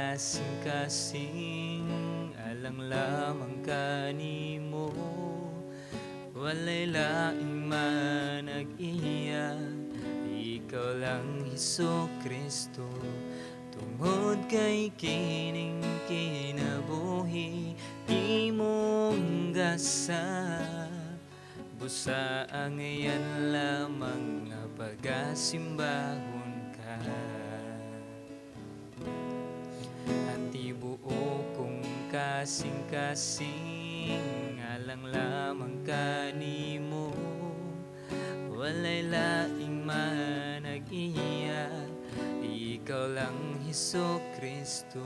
Kasing-kasing alang lamang kanimo. Walay laing manag-iya, ikaw lang, Hesu Kristo. Tungod kay kining kinabuhi imong gasa, busa ang yan lamang nga pagasimbahon ka. Ang tibuok kong kasing-kasing alang lamang kanimo. Walay laing manag-iya, ikaw lang, Hesu Kristo.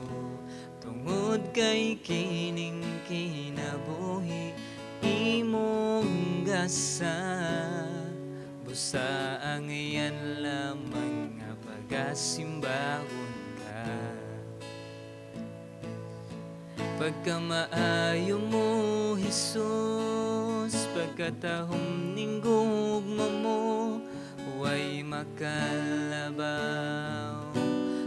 Tungod kay kining kinabuhi imong gasa, busa ang iyan lamang nga pagasimbahon ka. Pagkamaayo mo, Hesus, pagkatahom ning gugma mo, way makalabaw.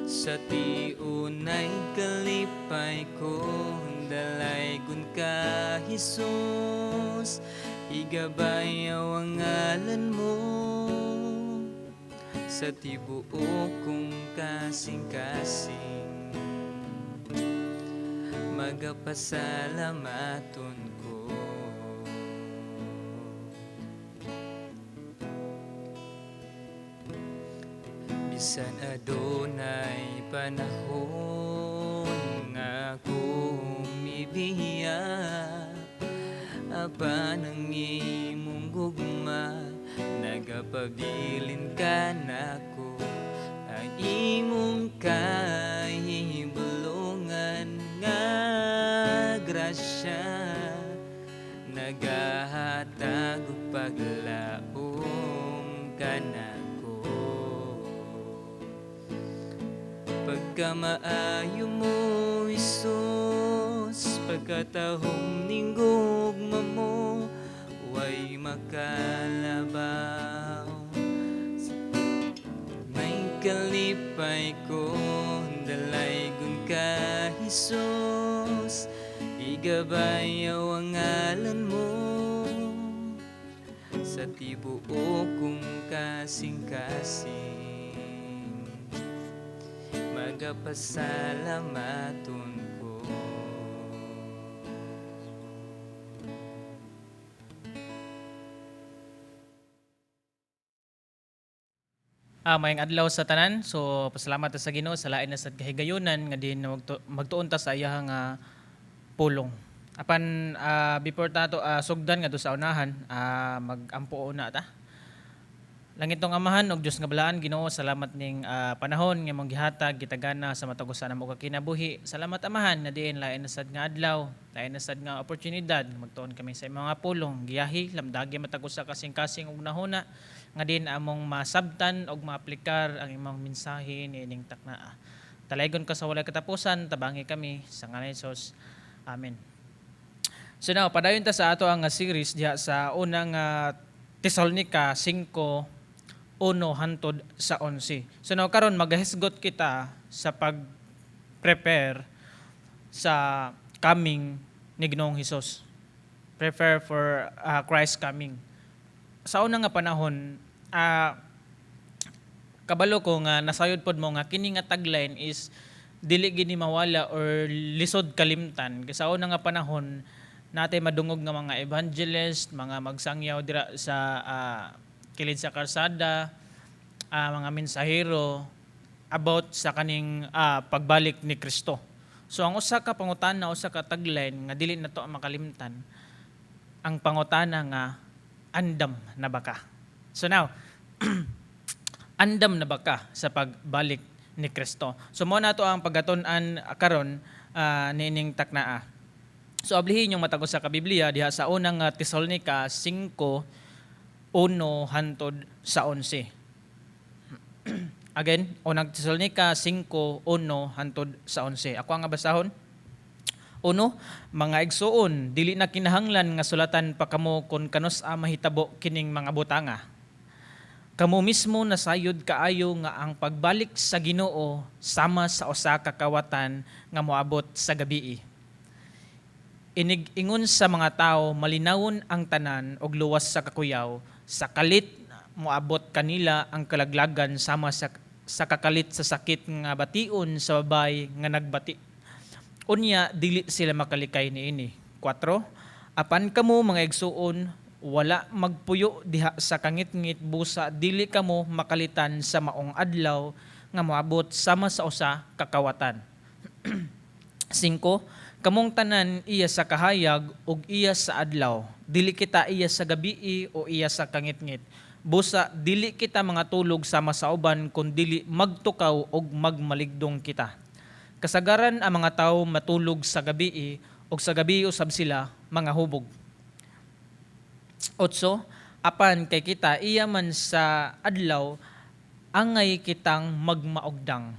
Sa tiunay kalipay ko, dalaygon ka, Hesus. Igabayaw ang ngalan mo sa tibuok kong kasing-kasing. Magapasalamaton ko. Bisan adunay panahon nga ako mibiya, apan ang imong gugma nagapabilin ka nako. Ang imong kahibulongan nga grasya nagahatag og paglaom kanako. Pagkamaayo mo, Hesus, pagkatahom ning gugma mo, way makalabaw. May kalipay ko, dalaygon ka, Hesus. Igabayaw ang ngalan mo sa tibuok kong kasing-kasing. Magapasalamaton ko. Maayong adlaw sa tanan. So pasalamat ta sa Ginoo sa lain na sad kahigayunan nga diin magtuon ta sa iyahang pulong. Apan before ta to sugdan ngadto sa unahan, mag-ampo una ta. Langitong Amahan ug Dios nga balaan, Ginoo, salamat ning panahon nga imong gihatag gitagana sa matag usa namo ka kinabuhi. Salamat, Amahan, nga diin lain na sad nga adlaw, lain na sad nga oportunidad nga magtuon kami sa imong mga pulong. Giyahi, lamdagi matag usa kasing-kasing ug nahuna nga diin among masabtan ug maaplikar ang imong mensahe niining taknaa. Talaygon ka sa walay katapusan, tabangi kami sa ngalan ni Jesus. Amen. So now, padayon ta sa ato ang series diha sa unang Tesalonica 5:1 hantod sa 11. So now karon magahisgot kita sa pag-prepare sa coming ni Ginoong Hesus. Prepare for Christ coming. Sa una nga panahon, kabalo ko nga nasayod pod mo nga kini nga tagline is dili gini mawala or lisod kalimtan. Kay sa una nga panahon natay madungog nga mga evangelist, mga magsangyaw dira sa kilid sa karsada, mga mensahero about sa kaning pagbalik ni Kristo. So ang usa ka pangutana, usa ka tagline nga dili nato makalimtan, ang pangutana nga andam na ba ka? So now, andam na ba ka sa pagbalik ni Kristo? So mao na to ang paggatun-an karon niining taknaa. So ablihin yung matag usa ka Biblia diha sa unang Tesalonica 5:1 hantod sa 11. Again, unang Tesalonica 5:1 hantod sa 11. Ako ang basahon. Uno, mga igsuon, dili na kinahanglan nga sulatan pa kamo kung kanus-a mahitabo kining mga butanga. Kamo mismo nasayod kaayo nga ang pagbalik sa Ginoo sama sa usa ka kawatan nga moabot sa gabii. Inig ingon sa mga tao, "Malinawon ang tanan og luwas sa kakuyaw," sa kalit moabot kanila ang kalaglagan sama sa kakalit sa sakit nga bation sa babaye nga nagbati. Unya dili sila makalikay niini. 4. Apan kamo, mga igsuon, wala magpuyo diha sa kangitngit busa dili kamo makalitan sa maong adlaw nga moabot sama sa usa ka kawatan. 5. Kamong tanan iya sa kahayag ug iya sa adlaw. Dili kita iya sa gabii o iya sa kangitngit. Busa dili kita mga tulog sama sa uban kun dili magtukaw og magmaligdong kita. Kasagaran ang mga tawo matulog sa gabii ug sa gabii usab sila mga hubog. 8. Apan kay kita iya man sa adlaw, angay kitang magmaugdang.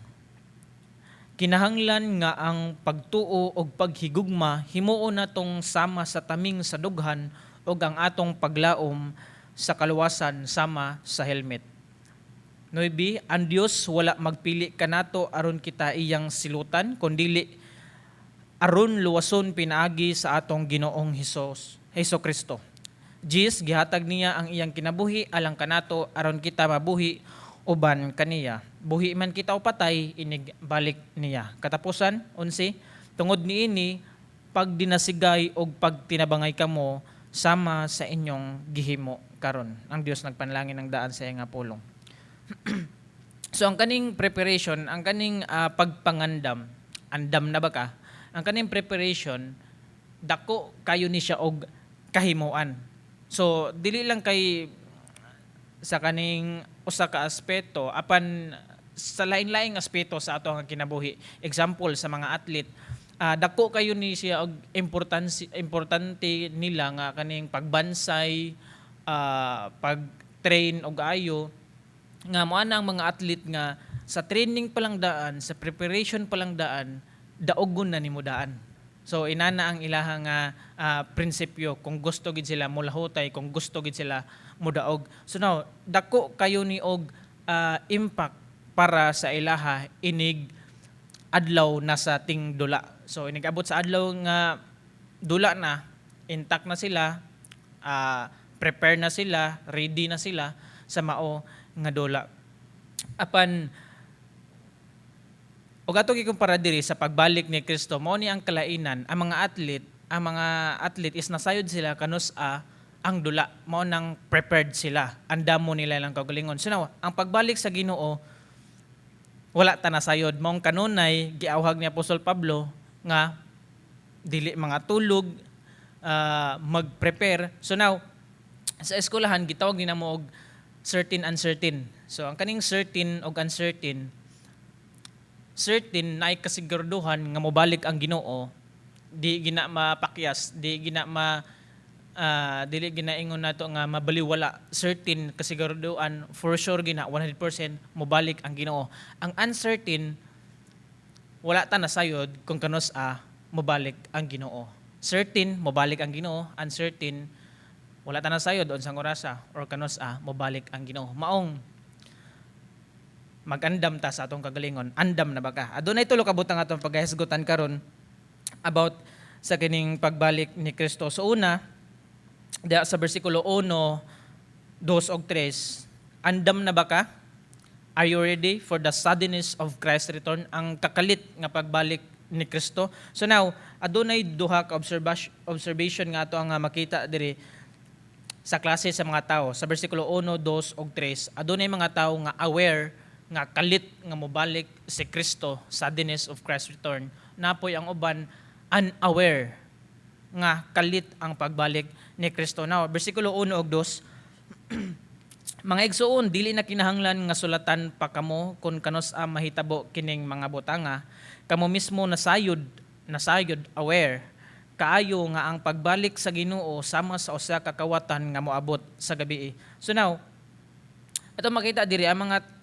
Kinahanglan nga ang pagtuo og paghigugma himuon natong sama sa taming sa dughan ug ang atong paglaom sa kaluwasan sama sa helmet. 9. Ang Dios wala magpili kanato aron kita iyang silutan, kundili aron luwason pinaagi sa atong Ginoong Hesus Kristo. 10. Gihatag niya ang iyang kinabuhi alang kanato aron kita mabuhi uban kaniya. Buhi man kita o patay, inig balik niya. Katapusan, 11. Tungod niini, pagdinasigay og pagtinabangay kamo sama sa inyong gihimo karon. Ang Dios nagpanalangin ng daan sa iyang nga pulong. So ang kaning preparation, ang kaning pagpangandam, andam na ba ka? Ang kaning preparation, dako kayo ni siya og kahimuan. So dili lang kay sa kaning usa ka aspeto, apan sa lain-laing aspeto sa ato ang kinabuhi. Example, sa mga athlete, dako kayo ni siya og importante importante nila nga kaning pagbansay, pag-train og ayo nga mo ana ang mga athlete nga sa training pa lang daan, sa preparation pa lang daan, daogon na nimo daan. So inana ang ilaha nga prinsipyo kung gusto gid sila molahutay, kung gusto gid sila modaog. So now, dako kayo ni og impact para sa ilaha inig adlaw na sa tingdula. So inig abot sa adlaw nga dula na, intact na sila, prepare na sila, ready na sila sa mao nga dula. Apan ug ato gikumpara diri sa pagbalik ni Kristo, mao ni ang kalainan, ang mga athlete is nasayod sila kanus-a ang dula, mao nang prepared sila. Andamo nila lang kaugalingon. So now, ang pagbalik sa Ginoo, wala ta nasayod. Maong kanunay giawhag ni Apostol Pablo nga dili mga tulog, mag-prepare. So now, sa eskwelahan gitawag ni namo og certain, uncertain. So ang kaning certain og uncertain, certain naay kasiguraduhan nga mobalik ang Ginoo, di gina mapakyas, di gina ma dili ginaingon nato nga mabaliwala. Certain, kasiguraduhan, for sure gina 100% mobalik ang Ginoo. Ang uncertain, wala ta nasayod kung kanus-a mobalik ang Ginoo. Certain, mobalik ang Ginoo. Uncertain, wala ta nasayod unsang orasa or kanus-a mobalik ang Ginoo. Maong magandam ta sa atong kagalingon. Andam na ba ka? Adunay tulo ka butang atong paghahisgutan karon about sa kining pagbalik ni Kristo. So una, diha sa bersikulo 1, 2 ug 3, andam na ba ka? Are you ready for the suddenness of Christ's return? Ang kakalit nga pagbalik ni Kristo. So now, adunay duha ka observation nga ato ang makita diri sa klase sa mga tao. Sa bersikulo 1, 2 ug 3, adunay mga tao nga aware nga kalit nga mobalik si Kristo, suddenness of Christ's return. Napoy ang uban unaware nga kalit ang pagbalik ni Kristo. Now, bersikulo 1 ug 2, "Mga igsuon, dili na kinahanglan nga sulatan pa kamo kung kanus-a mahitabo kining mga butanga. Kamo mismo nasayod, nasayod, aware kaayo nga ang pagbalik sa Ginoo sama sa usa ka kawatan nga moabot sa gabii." So now, ato makita diri ang mga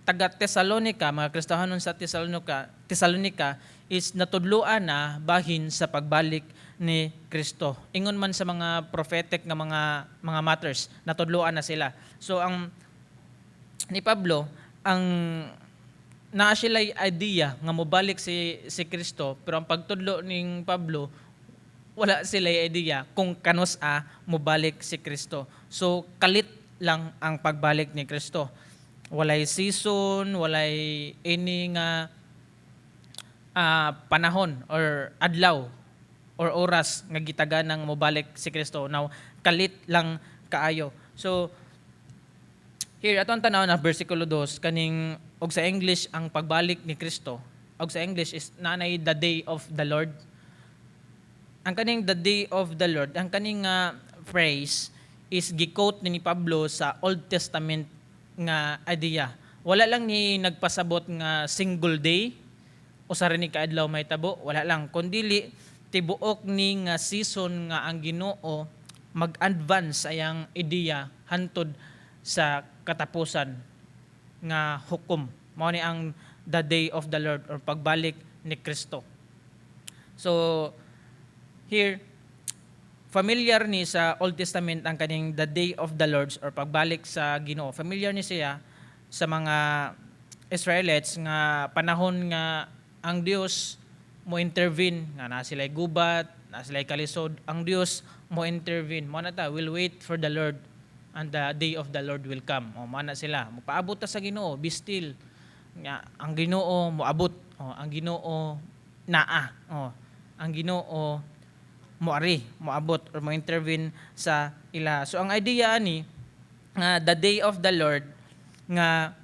taga Tesalonica, mga Kristohanon sa Tesalonica is natudloan na bahin sa pagbalik ni Kristo. Ingon man sa mga prophetic nga mga matters, natudloan na sila. So ang Ni Pablo, ang naa sila idea nga mobalik si Kristo, pero ang pagtudlo ning Pablo, wala sila idea kung kanus-a mobalik si Kristo. So kalit lang ang pagbalik ni Kristo. Walay season, walay any nga panahon or adlaw or oras nga gitaga nang mobalik si Kristo. Now, kalit lang kaayo. So here ato ang tanaw na versikulo 2, kaning og sa English ang pagbalik ni Kristo, og sa English is nanay "the day of the Lord". Ang kaning "the day of the Lord", ang kaning phrase is gi-quote ni Pablo sa Old Testament nga idea. Wala lang ni nagpasabot nga single day, usa ra ni kaadlaw mahitabo, wala lang, kundili tibuok ni nga season nga ang Ginoo mag-advance ayang ideya hantod sa katapusan nga hukom. Mao ni ang the day of the Lord or pagbalik ni Kristo. So here, familiar ni sa Old Testament ang kaning the day of the Lord or pagbalik sa Ginoo. Familiar ni siya sa mga Israelites nga panahon nga ang Dios mo intervene nga na sila gubat, na sila kalisod, ang Dios mo intervene. Mo na ta will wait for the Lord and the day of the Lord will come. O mo na sila, mopaabot ta sa Ginoo, be still. Nga ang Ginoo moabot. O ang Ginoo naa. O ang Ginoo moari, moabot or mo intervene sa ila. So ang idea ani nga the day of the Lord, nga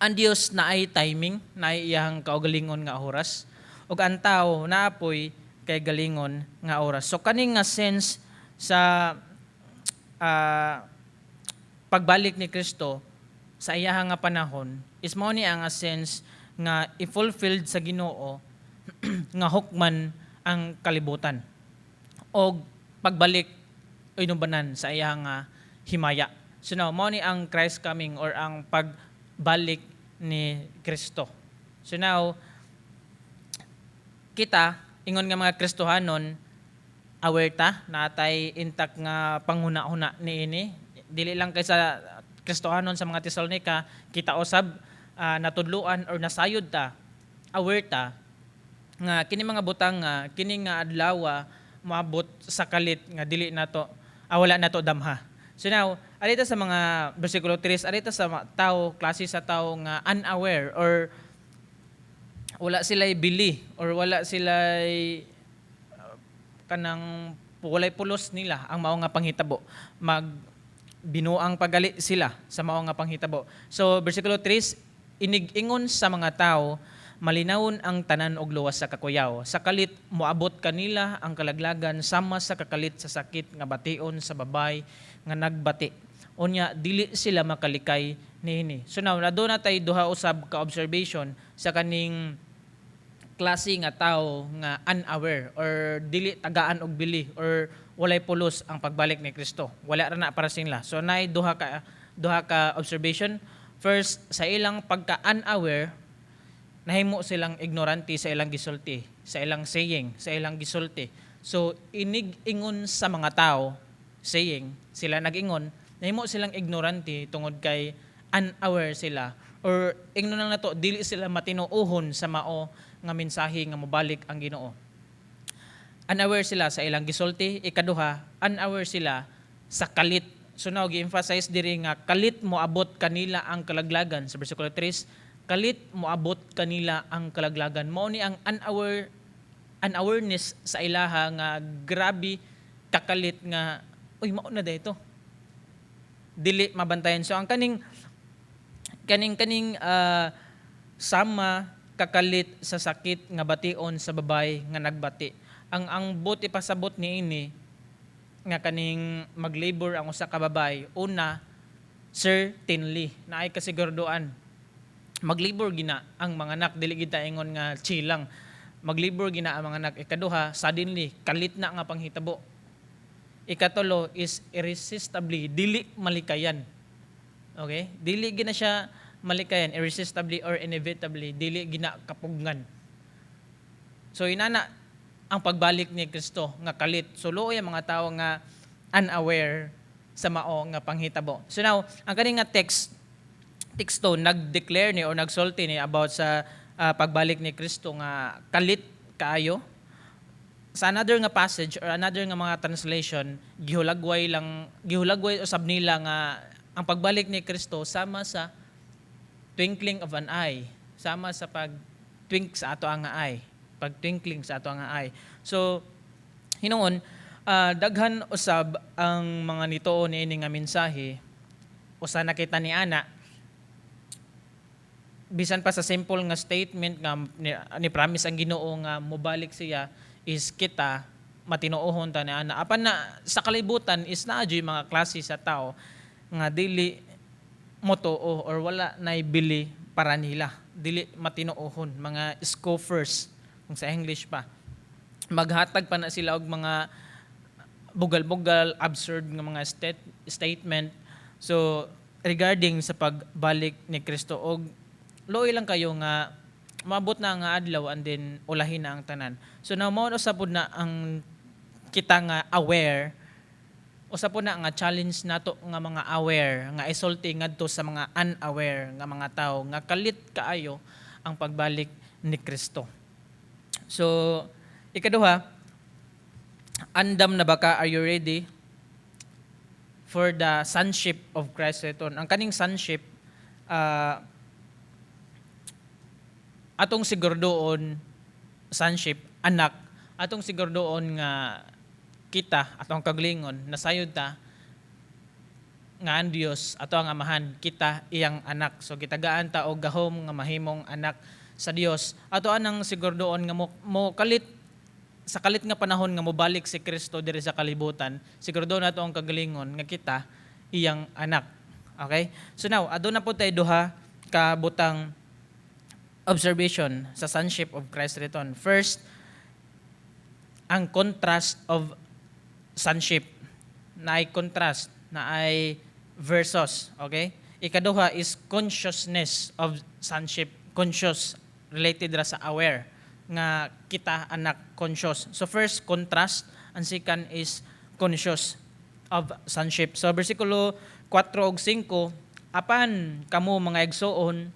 ang Dios naay timing, naay iyang kaugalingon nga oras ug ang tao naapoy kay galingon nga oras. So kani nga sense sa pagbalik ni Kristo sa iyaha nga panahon is mao ni ang sense nga i-fulfilled sa Ginoo nga hukman ang kalibutan og pagbalik inubanan sa iyang nga himaya. So now, mao ni ang Christ coming or ang pagbalik ni Kristo. So now, kita, ingon nga mga Kristohanon, aware ta, natay intact nga panghuna-huna niini. Dili lang kay sa Kristohanon sa mga Tesalonica, kita usab natudluan or nasayod ta, aware ta nga kini mga butang nga kini nga adlaw moabot sa kalit nga dili nato wala nato damha. So now, arita sa mga versikulo 3, arita sa mga tao, klase sa tao nga unaware or wala sila bili or wala sila kanang walay pulos nila ang mao nga panghitabo. Mag binuang pagali sila sa mao nga panghitabo. So versikulo 3, inig-ingon sa mga tao, malinawon ang tanan og luwas sa kakuyaw. Sa kalit moabot kanila ang kalaglagan sama sa kakalit sa sakit nga bation sa babay nga nagbati. Unya dili sila makalikay niini. So now, aduna tay duha usab ka observation sa kaning klase nga tao nga unaware or dili tagaan og bili or walay pulos ang pagbalik ni Kristo. Wala ra na para sila. So naay duha ka observation. First, sa ilang pagka unaware, nahimo silang ignorante sa ilang gisulti, sa ilang saying, sa ilang gisulti. So inig-ingon sa mga tao, saying, sila nag-ingon, nahimo silang ignorante tungod kay unaware sila or ingnon lang nato, dili sila matinuohon sa mao nga mensahe nga mobalik ang Ginoo. Unaware sila sa ilang gisulti. Ikaduha, unaware sila sa kalit. So now, gi-emphasize diri nga kalit moabot kanila ang kalaglagan sa versikulo 3, kalit moabot kanila ang kalaglagan. Mao ni ang unaware, unawareness sa ilaha nga grabe kakalit nga, uy, mao na dito. Dili mabantayan. So ang kaning sama kakalit sa sakit nga bation sa babay nga nagbati. Ang buot ipasabot niini nga kaning maglabor ang usa ka babay, una, certainly naay kasiguraduan maglabor gina ang mga anak, dili gid ta ingon nga chill lang, maglabor gina ang mga anak. Ikaduha, suddenly, kalit na nga panghitabo. Ikatulo is irresistibly, dili malikayan. Okay, dili gina siya malikayan, irresistibly or inevitably, dili gina kapugngan. So inana ang pagbalik ni Kristo nga kalit. So luoy ang mga tao nga unaware sa mao nga panghitabo. So now, ang kani nga text Teksto nag-declare ni o nagsulti ni about sa pagbalik ni Kristo nga kalit kaayo. Sa another nga passage or another nga mga translation, gihulagway lang, gihulagway usab nila nga ang pagbalik ni Kristo sama sa twinkling of an eye, sama sa pag twink sa ato ang eye, pag twinkling sa ato ang eye. So hinuon, daghan usab ang mga nituo niini nga mensahe. Usa na kita ni ana, bisan pa sa simple nga statement nga ni promise ang Ginoo nga mobalik siya is kita matinuohon ta ni ana. Apan na sa kalibutan is naa jud mga klase sa tao nga dili motuo or wala naibili para nila, dili matinuohon, mga scoffers kung sa English pa. Maghatag pa na sila og mga bugal-bugal, absurd nga mga statement. So regarding sa pagbalik ni Kristo, og luoy lang kayo nga maabot na nga adlaw and then ulahin na ang tanan. So now mao na pud na ang kita nga aware, usa po na nga challenge nato nga mga aware nga isulti ngadto sa mga unaware nga mga tao nga kalit kaayo ang pagbalik ni Kristo. So ikaduha, andam na ba ka? Are you ready for the sonship of Christ return? Ang kaning sonship, atong sigurdoon, sonship, anak, atong sigurdoon nga kita, atong kaglingon, nasayod ta nga ang Dios ato ang amahan, kita iyang anak. So gitagaan ta og gahom nga mahimong anak sa Dios. Ato anang sigurdoon nga mo kalit sa kalit nga panahon nga mobalik si Kristo diri sa kalibutan, sigurado nato ang kagalingon nga kita iyang anak. Okay? So now, aduna po tayo duha ka butang observation sa sonship of Christ return. First, ang contrast of sonship, na ay contrast, na ay versus, okay? Ikaduha is consciousness of sonship, conscious, related ra sa aware nga kita anak, conscious. So first, contrast, ang second is conscious of sonship. So bersikulo 4 ug 5, "Apan kamo, mga igsuon,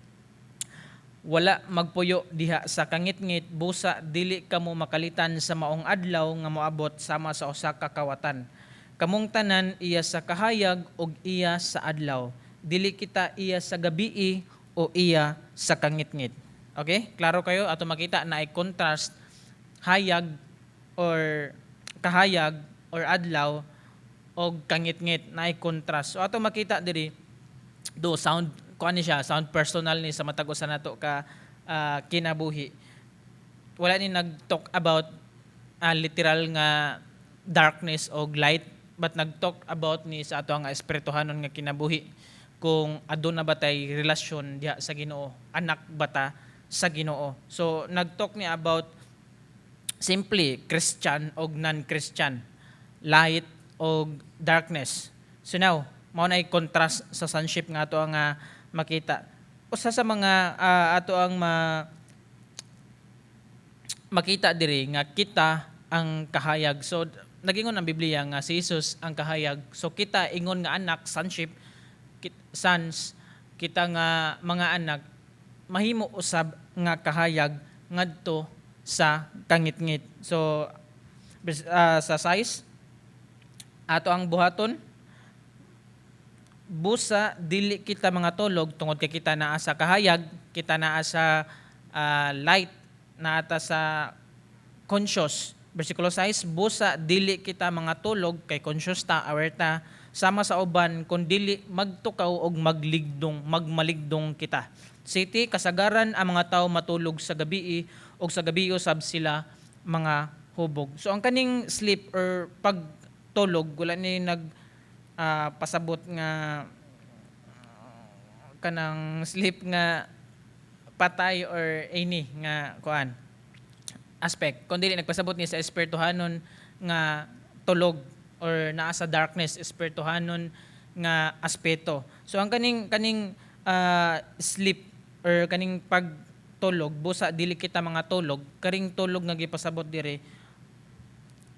wala magpuyo diha sa kangitngit busa dili kamo makalitan sa maong adlaw nga moabot sama sa usa ka kawatan. Kamong tanan iya sa kahayag ug iya sa adlaw. Dili kita iya sa gabii o iya sa kangitngit." Okay? Klaro kayo ato makita na ay contrast, hayag or kahayag or adlaw og kangitngit, na ay contrast. So ato makita diri do sound kuan ni siya, sound personal ni sa matag usa nato ka kinabuhi. Wala ni nag-talk about literal nga darkness o light, but nag-talk about ni sa ato ang espirituhanon nga kinabuhi, kung aduna ba tay relasyon diha sa Ginoo, anak ba ta sa Ginoo. So nag-talk ni about simply Christian og non-Christian, light og darkness. So now, mao na contrast sa sonship nga ato ang makita. Usa sa mga ato ang makita diri nga kita ang kahayag. So nagingon ang Biblia nga si Jesus ang kahayag. So kita ingon nga anak, sonship, sons, kita nga mga anak mahimo usab nga kahayag ngadto sa kangitngit. So sa 6, ato ang buhaton, "Busa dili kita mga tulog," tungod kay kita naa sa kahayag, kita naa sa light, naa ta sa conscious. Versikulo 6, "Busa dili kita mga tulog," kay conscious ta, aware ta, "sama sa uban, kun dili magtukaw og magligdong, magmaligdong kita." 7, "Kasagaran ang mga tao matulog sa gabii og sa gabi usab sila mga hubog." So ang kaning sleep or pagtulog, wala ni nag pasabot nga kanang sleep nga patay or any nga kuan aspect, kundi nagpasabot ni sa espirituhanon nga tulog or naa sa darkness, espirituhanon nga aspeto. So ang kaning sleep or kaning pagtulog, busa dili kita mga tulog, karing tulog nga gipasabot diri,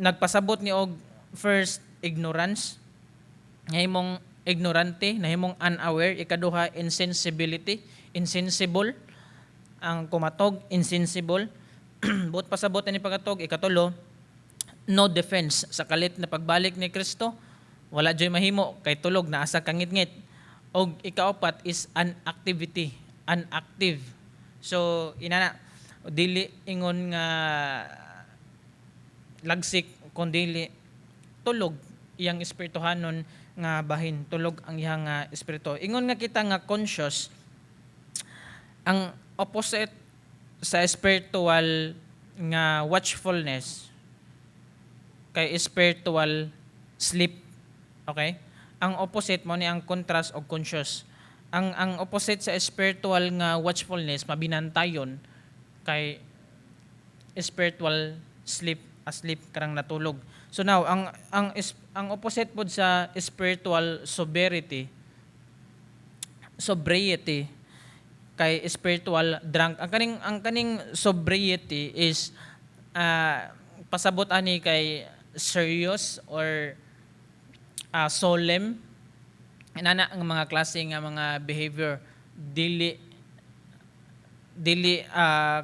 nagpasabot ni og first, ignorance nga imong ignorante, nahimong unaware. Ikaduha, insensibility, insensible ang kumatog, insensible. Buot pasabot ani pagkatog. Ikatulo, no defense. Sa kalit na pagbalik ni Kristo, wala joy mahimo kay tulog na asa kangitngit. Og ikaapat is unactivity, unactive. So inana, dili ingon nga lagsik kundili tulog iyang espirituhanon nga bahin, tulog ang iyang nga espiritu. Ingon nga kita nga conscious, ang opposite sa spiritual nga watchfulness kay spiritual sleep, okay? Ang opposite mo ni ang contrast og conscious. Ang opposite sa spiritual nga watchfulness, mabinantayon, kay spiritual sleep, asleep karang natulog. So now, ang opposite pod sa spiritual sobriety kay spiritual drunk. Ang kaning sobriety is pasabot ani kay serious or solemn inana ang mga klase nga mga behavior. Dili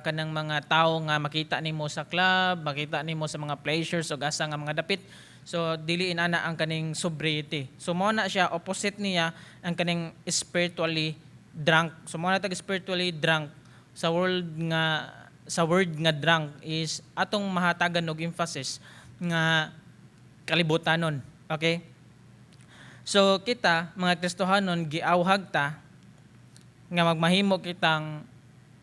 kanang mga tawo nga makita nimo sa club, makita nimo sa mga pleasures o asa nga mga dapit. So dili inana ang kaning sobriety. So mao na siya, opposite niya ang kaning spiritually drunk. So mao na tag spiritually drunk. Sa word nga drunk is atong mahatagan og emphasis nga kalibutanon. Okay? So kita mga Kristohanon, giawhag ta nga magmahimo kitang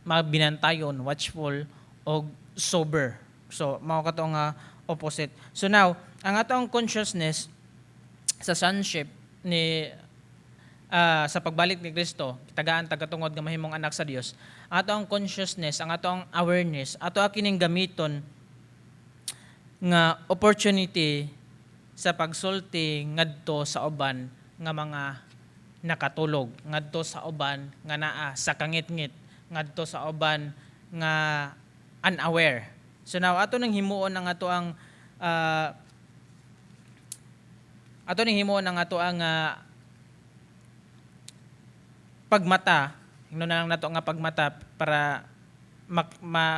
mabinantayon, watchful og sober. So mao kato nga opposite. So now, ang atong consciousness sa sonship ni sa pagbalik ni Kristo, tagaan tagatungod nga mahimong anak sa Dios. Ang atong consciousness, ang atong awareness, ato kining gamiton nga opportunity sa pagsulti ngadto sa uban nga mga nakatulog, ngadto sa uban nga naa sa kangitngit, ngadto sa uban nga unaware. So now, ato nang himuon ang ato ang pagmata, ingnon na lang nato nga pagmata para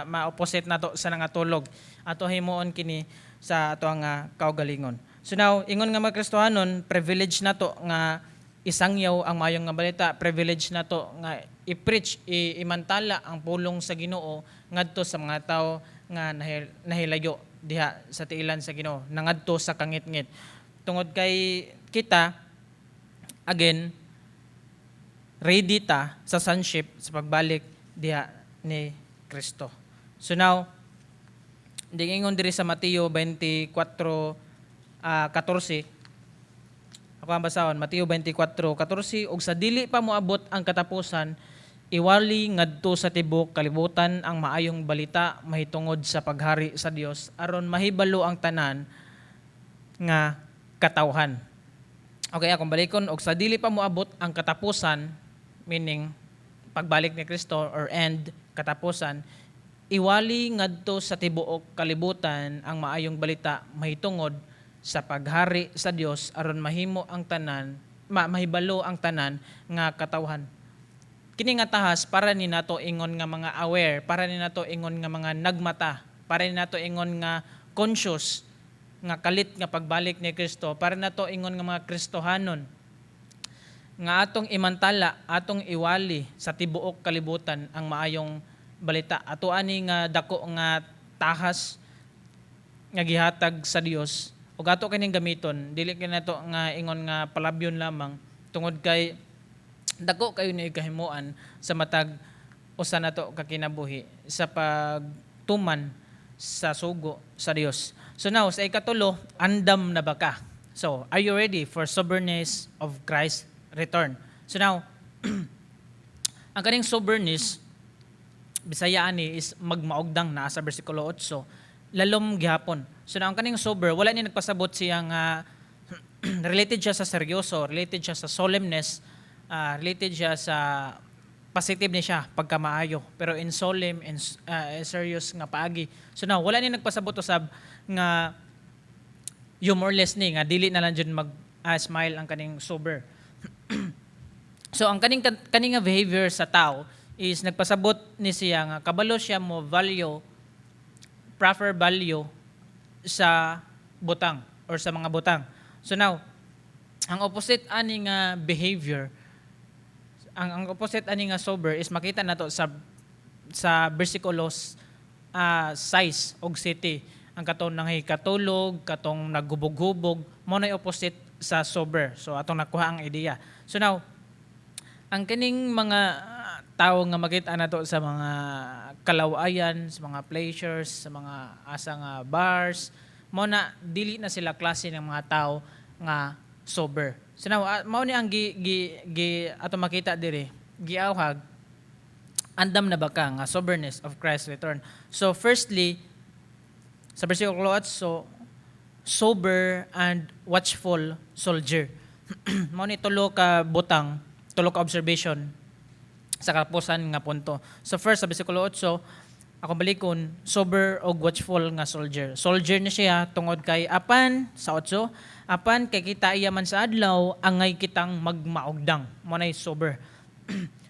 ma-opposite nato sa nangatulog. Ato himuon kini sa ato ang kaugalingon. So now, ingon nga mga Kristohanon, privilege nato nga isangyaw ang maayong nga balita, privilege nato nga i-preach, imantala ang pulong sa Ginoo ngadto sa mga tawo nga nahilayo diha sa tiilan sa Ginoo, nangadto sa kangitngit. Tungod kay kita again ready ta sa sonship sa pagbalik diha ni Kristo. So now, ingon diri sa Mateo 24 14. Ako ang basahon, Mateo 24:14, "Ug sa dili pa moabot ang katapusan, iwali ngadto sa tibuok kalibutan ang maayong balita mahitungod sa paghari sa Dios aron mahibalo ang tanan nga katawhan." Okay, akong balikon, "Og sa dili pa moabot ang katapusan," meaning pagbalik ni Kristo or end, katapusan, "iwali ngadto sa tibuok kalibutan ang maayong balita mahitungod sa paghari sa Dios aron mahimo ang tanan mahibalo ang tanan nga katawhan." Kini nga tahas para ni nato ingon nga mga aware, para ni nato ingon nga mga nagmata, para ni nato ingon nga conscious nga kalit nga pagbalik ni Kristo, para nato ingon nga mga Kristohanon nga atong imantala, atong iwali sa tibuok kalibutan ang maayong balita. Ato ani nga dako nga tahas nga gihatag sa Dios ug ato kining gamiton, dili kay nato nga ingon nga palabyon lamang, tungod kay dako kayo ni kahimuan sa matag usa nato ka kinabuhi sa pagtuman sa sugo sa Dios. So now, sa ikatulo, andam na ba ka? So, are you ready for soberness of Christ's return? So now, ang kaning soberness, Bisaya ani is magmaugdang, naa sa bersikulo 8, lalom gihapon. So now, ang kaning sober, wala ni nagpasabot siya nga related siya sa seryoso, related siya sa solemnness, related siya sa positive ni siya pagkamaayo, pero in solemn and serious nga paagi. So now, wala ni nagpasabot usab nga humorless ni nga dili na lang jud mag smile ang kaning sober. So ang kaning nga behavior sa tao is nagpasabot ni siya nga kabalo siya mo value, proper value sa butang or sa mga butang. So now, ang opposite ani nga behavior, ang opposite ani nga sober is makita nato sa versikulos 6 og 7. Ang katong nangahikatulog, katong naghubog-hubog, mao nay opposite sa sober. So atong nakuha ang ideya. So now, ang kining mga tao nga makita nato sa mga kalawayan, sa mga pleasures, sa mga asa nga bars, mao na dili na sila klase ng mga tao nga sober. So now, mao ni ang gi, gi, gi ato makita diri, giawhag, andam na ba ka nga soberness of Christ's return? So firstly, sa versikulo 8, so sober and watchful soldier. Mao ni tulo ka butang, tulo ka observation sa katapusan nga punto. So first, sa versikulo 8, ako balikon, sober og watchful nga soldier. Soldier ni siya tungod kay apan sa 8, apan kay kita iya man sa adlaw, angay kitang magmaugdang. Mao nay sober.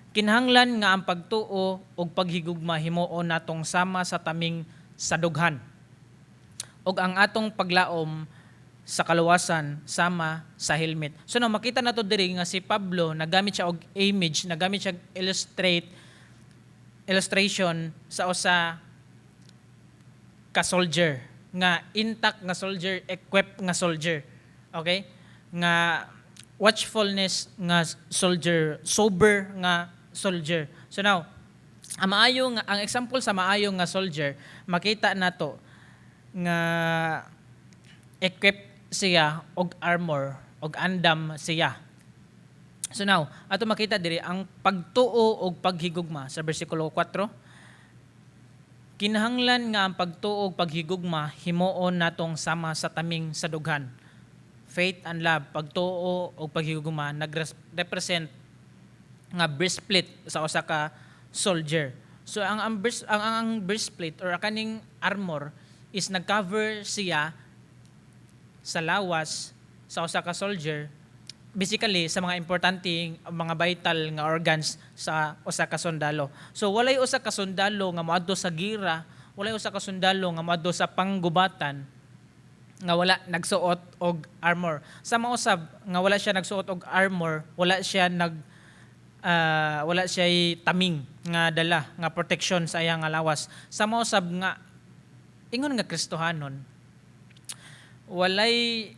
Kinahanglan nga ang pagtuo ug paghigugma himuon natong sama sa taming sa dughan ug ang atong paglaom sa kaluwasan sama sa helmet. So now makita nato diri nga si Pablo nagamit siya og image, nagamit siya og illustration sa usa ka soldier nga intact nga soldier, equipped nga soldier. Okay? Nga watchfulness nga soldier, sober nga soldier. So now, ang maayo nga ang example sa maayo nga soldier, makita nato nga equipped siya og armor og andam siya. So now, ato makita diri ang pagtuo og paghigugma sa versikulo 4. Kinahanglan nga ang pagtuo og paghigugma himuon natong sama sa taming sa dughan. Faith and love, pagtuo og paghigugma nagrepresent nga breastplate sa usa ka soldier. So ang breastplate or kaning armor is nag-cover siya sa lawas sa usa ka soldier, basically sa mga importante, mga vital nga organs sa usa ka sundalo. So walay usa ka sundalo nga moadto sa gira, walay usa ka sundalo nga moadto sa panggubatan nga wala nagsuot og armor. Sa mausab nga wala siya nagsuot og armor, wala siya taming nga dala nga protection sa iyang nga lawas. Sa mausab nga ingon nga Kristohanon, walay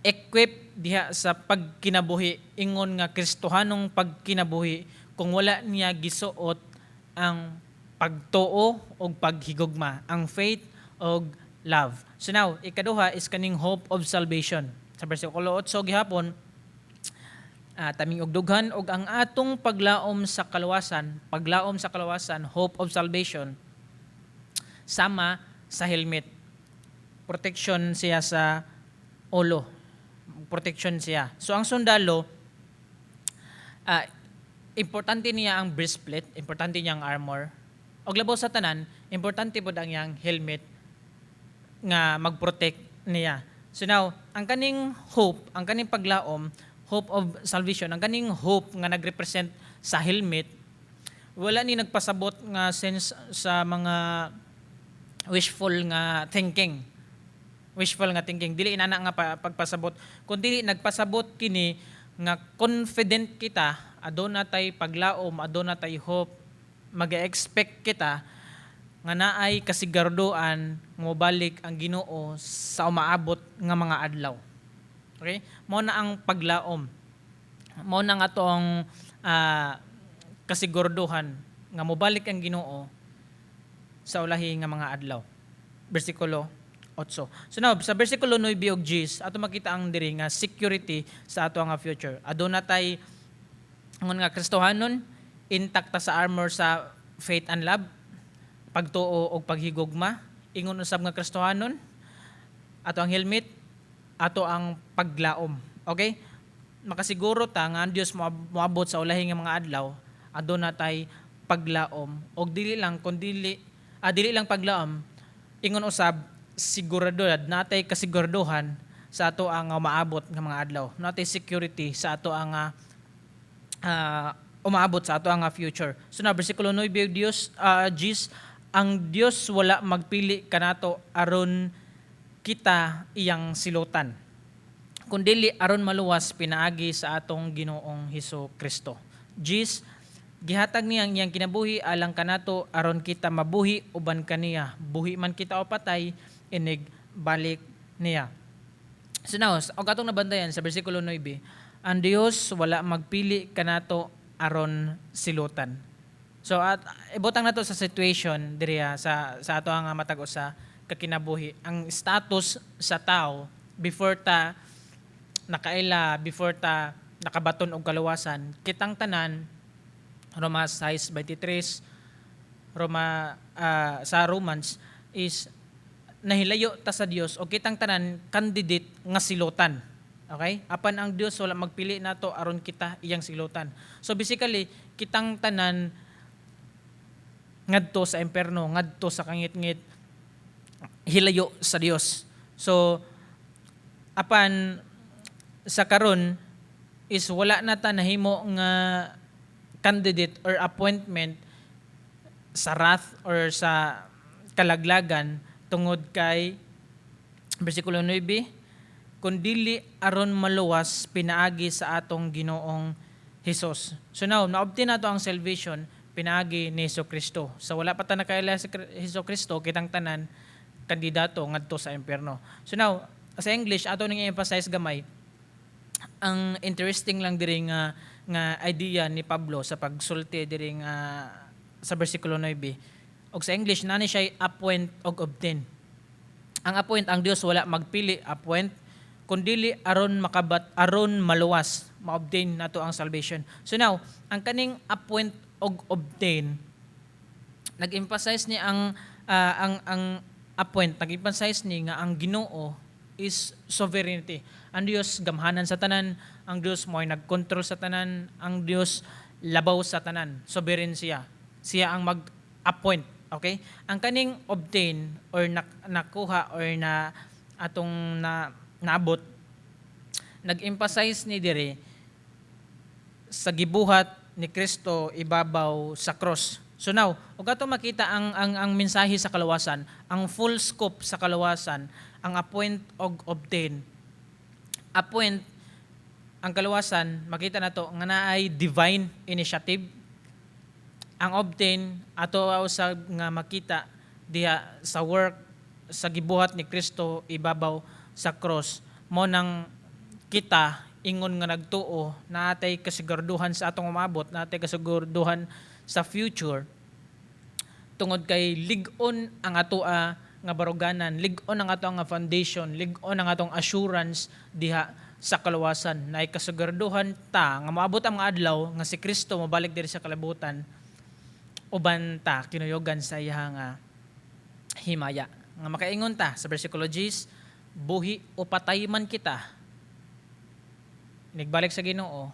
equip diha sa pagkinabuhi, ingon nga Kristohanong pagkinabuhi, kung wala niya gisuot ang pagtuo og paghigugma, ang faith og love. So now, ikaduha is kaning hope of salvation. Sa bersikulo 8 gihapon, taming og dughan og ang atong paglaom sa kaluwasan, paglaom sa kaluwasan, hope of salvation, sama sa helmet. Protection siya sa ulo. Protection siya. So ang sundalo, importante niya ang breastplate, importante niya ang armor. Og labaw sa tanan, importante pud ang iyang helmet nga mag-protect niya. So now, ang kaning hope, ang kaning paglaom, hope of salvation, ang kaning hope nga nagrepresent sa helmet, wala ni nagpasabot nga sense sa mga wishful nga thinking. Wishful nga thinking. Dili inana nga pagpasabot. Kundi nagpasabot kini nga confident kita, aduna tay paglaom, aduna tay hope, mag-expect kita nga naay kasiguraduan nga mobalik ang Ginoo sa umaabot nga mga adlaw. Okay? Mao na ang paglaom. Mao na nga atong kasiguraduhan nga mobalik ang Ginoo sa ulahi nga mga adlaw. Bersikulo 8. So now, sa bersikulo 9 ug 10, ato makita ang diri nga security sa ato nga future. Aduna tay ingon nga Kristohanon, intact ta sa armor sa faith and love, pagtuo og paghigugma, ingon usab nga Kristohanon, ato ang helmet, ato ang paglaom. Okay? Makasiguro ta nga ang Dios moabot sa ulahi nga mga adlaw, aduna tay paglaom og dili lang kundi dili lang paglaom, ingon usab sigurado natay kasiguraduhan sa ato ang maabot nga mga adlaw. Natay security sa ato ang Umaabot sa ato ang future. So na versikulo 9, Dios Jis, ang Dios wala magpili kanato aron kita iyang silutan, kundili aron maluwas pinaagi sa atong Ginoong Hesus Kristo. Jis, gihatag niya ang iyang kinabuhi alang kanato aron kita mabuhi uban kaniya. Buhi man kita o patay, inig balik niya. So now, og atong nabantayan sa versikulo 9, ang Dios wala magpili kanato aron silutan. So at ibutang nato sa situation diriya sa ato ang matag usa ka kinabuhi, ang status sa tao before ta nakaila, before ta nakabaton og kaluwasan, kitang tanan, Roma 6:23, Roma sa Romans is nahilayo ta sa Dios o kitang tanan candidate nga silutan. Okay? Apan ang Dios wala magpili nato aron kita iyang silutan. So basically, kitang tanan ngadto sa imperno, ngadto sa kangitngit, hilayo sa Dios. So apan sa karon is wala na ta nahimo nga candidate or appointment sa wrath or sa kalaglagan tungod kay versikulo 9, kundili aron maluwas pinaagi sa atong Ginoong Hesus. So now, na-obtain nato ang salvation pinaagi ni Hesus Kristo. So wala pa ta nakaila sa Hesus Kristo, kitang tanan kandidato ngadto sa impyerno. So now, sa English ato ning emphasize gamay ang interesting lang diri nga idea ni Pablo sa pagsulti diri nga sa versikulo 9. Og sa English nani siya appoint og obtain. Ang appoint, ang Dios wala magpili, appoint, kundili aron makabat aron maluwas, ma-obtain nato ang salvation. So now, ang kaning appoint og obtain, nag-emphasize ni ang appoint, nag-emphasize ni nga ang Ginoo is sovereignty. Ang Dios gamhanan sa tanan, ang Dios mo'y nagkontrol sa tanan, ang Dios labaw sa tanan, sovereign siya. Siya ang mag-appoint, okay? Ang kaning obtain or nakuha or na atong na naabot, nag-emphasize ni diri sa gibuhat ni Kristo ibabaw sa cross. So now, ug ato makita ang mensahe sa kaluwasan, ang full scope sa kaluwasan, ang appoint og obtain. Appoint ang kaluwasan, makita nato nga naay divine initiative. Ang obtain ato usab nga makita diha sa work sa gibuhat ni Kristo ibabaw sa cross, mo nang kita ingon nga nagtuo naatay kasiguraduhan sa atong umabot, naatay kasiguraduhan sa future tungod kay lig-on ang atoa nga baruganan, lig-on ang ato nga foundation, lig-on ang atong assurance diha sa kaluwasan. Naay kasiguraduhan ta nga moabot ang mga adlaw nga si Kristo mobalik diri sa kalibutan, uban ta kinuyogan sa iya nga himaya. Nga makaingon ta sa versikulo 10, buhi o patay man kita, nigbalik sa Ginoo,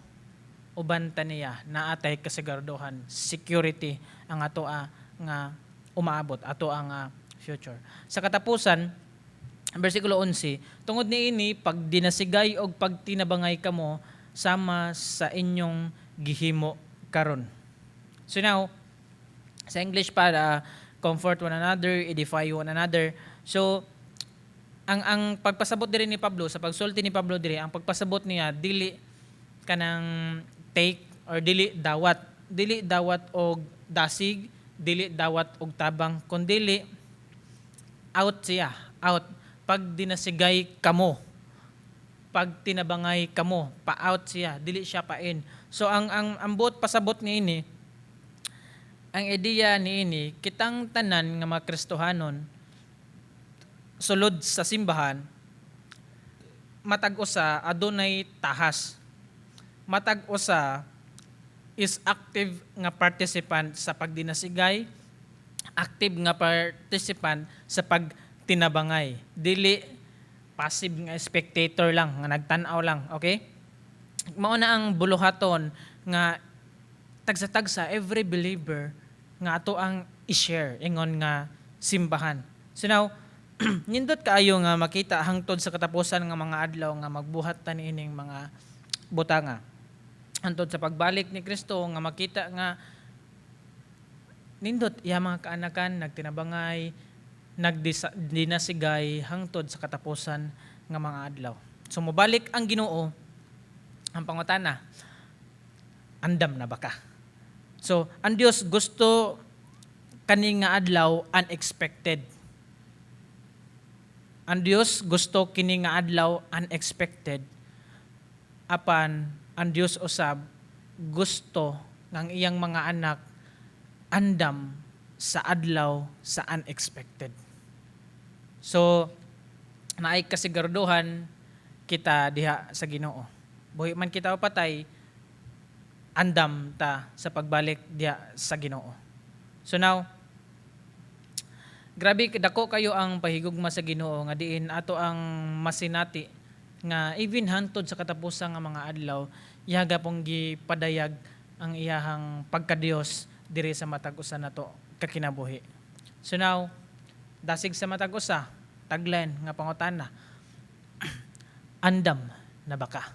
uban ta niya, naatay kasiguraduhan, security ang atoa nga umaabot, ato ang future. Sa katapusan, versikulo 11, tungod niini pagdinasigay og pagtinabangay kamo sama sa inyong gihimo karon. So now, sa English para comfort one another, edify one another. So ang pagpasabot diri ni Pablo, sa pagsulti ni Pablo diri, ang pagpasabot niya dili kanang take or dili dawat, dili dawat og dasig, dili dawat og tabang, kundili out siya, out. Pag dinasigay kamo, pag tinabangay kamo, pa-out siya, dili siya pa-in. So ang buot pasabot niini, ang ideya niini, kitang tanan nga mga Kristohanon sulod sa simbahan, matag usa adunay tahas. Matag usa is active nga participant sa pagdinasigay, active nga participant sa pagtinabangay. Dili passive nga spectator lang, nga nagtan-aw lang, okay? Mao na ang buluhaton nga tagsa-tagsa, every believer nga ato ang i-share ingon nga simbahan. So now, nindot kaayo nga makita hangtod sa katapusan nga mga adlaw nga magbuhat ta niining mga butanga. Hantod sa pagbalik ni Kristo nga makita nga nindot iya mga kaanakan, nagtinabangay, nagdinasigay hangtod sa katapusan nga mga adlaw. So mobalik ang Ginoo, ang pangutana, andam na ba ka? So ang Dios gusto kani nga adlaw unexpected. Ang Dios gusto kini nga adlaw unexpected. Apan ang Dios usab gusto ng iyang mga anak andam sa adlaw sa unexpected. So naay kasiguraduhan kita diha sa Ginoo. Buhi man kita o patay, andam ta sa pagbalik diha sa Ginoo. So now, grabe dako kayo ang pahigugma sa Ginoo nga diin ato ang masinati nga even hantod sa katapusan nga mga adlaw, iya gapong gipadayag ang iyahang pagkadiyos diri sa matag usa nato kakinabuhi. So now, dasig sa matag usa, taglen nga pangutana, andam na ba ka?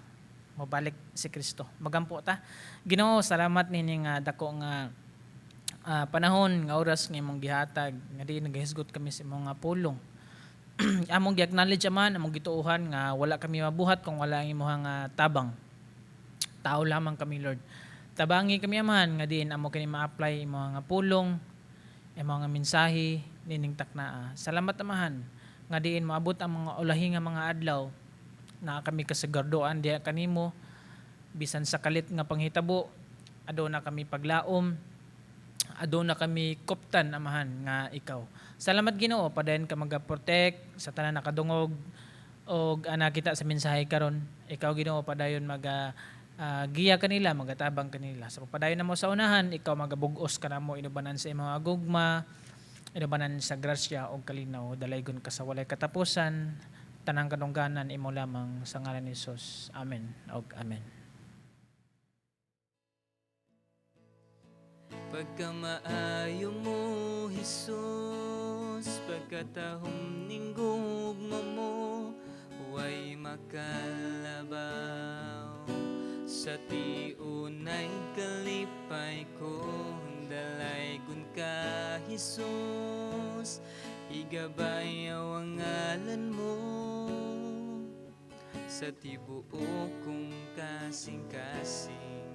Mobalik si Kristo. Magampo ta. Ginoo, salamat nini nga dako nga panahon nga oras nga imong gihatag nga di nagahisgot kami sa imong nga pulong. Among gi-acknowledge, Amahan, among gituohan nga wala kami mabuhat kung wala ang imong nga tabang. Tao lamang kami, Lord. Tabangi kami, Amahan, nga diin amo kini ma-apply imong nga pulong, imong nga mensahe nining taknaa. Salamat, Amahan, nga diin moabot ang mga ulahi nga mga adlaw na kami kasigurduan diha kanimo. Bisan sa kalit nga panghitabo, aduna kami paglaom, aduna kami kuptan, Amahan, nga ikaw. Salamat, Ginoo, padayon ka maga-protect sa tanan nakadungog og nakita sa mensahe karon. Ikaw, Ginoo, padayon maga giya kanila, magatabang kanila. Sa pagpadayon namo sa unahan, ikaw magabugos kanamo inubanan sa imong gugma, inubanan sa grasya og kalinaw. Dalaygon ka sa walay katapusan. Tanang kadungganan imo lamang, sa ngalan ni Jesus. Amen. Og amen. Pagkamaayo mo, Jesus, pagkatahom ning gugma mo, way makalabaw. Sa tiunay kalipay ko, dalaygon ka, Jesus, igabayaw ang ngalan mo sa tibuok kong kasing-kasing.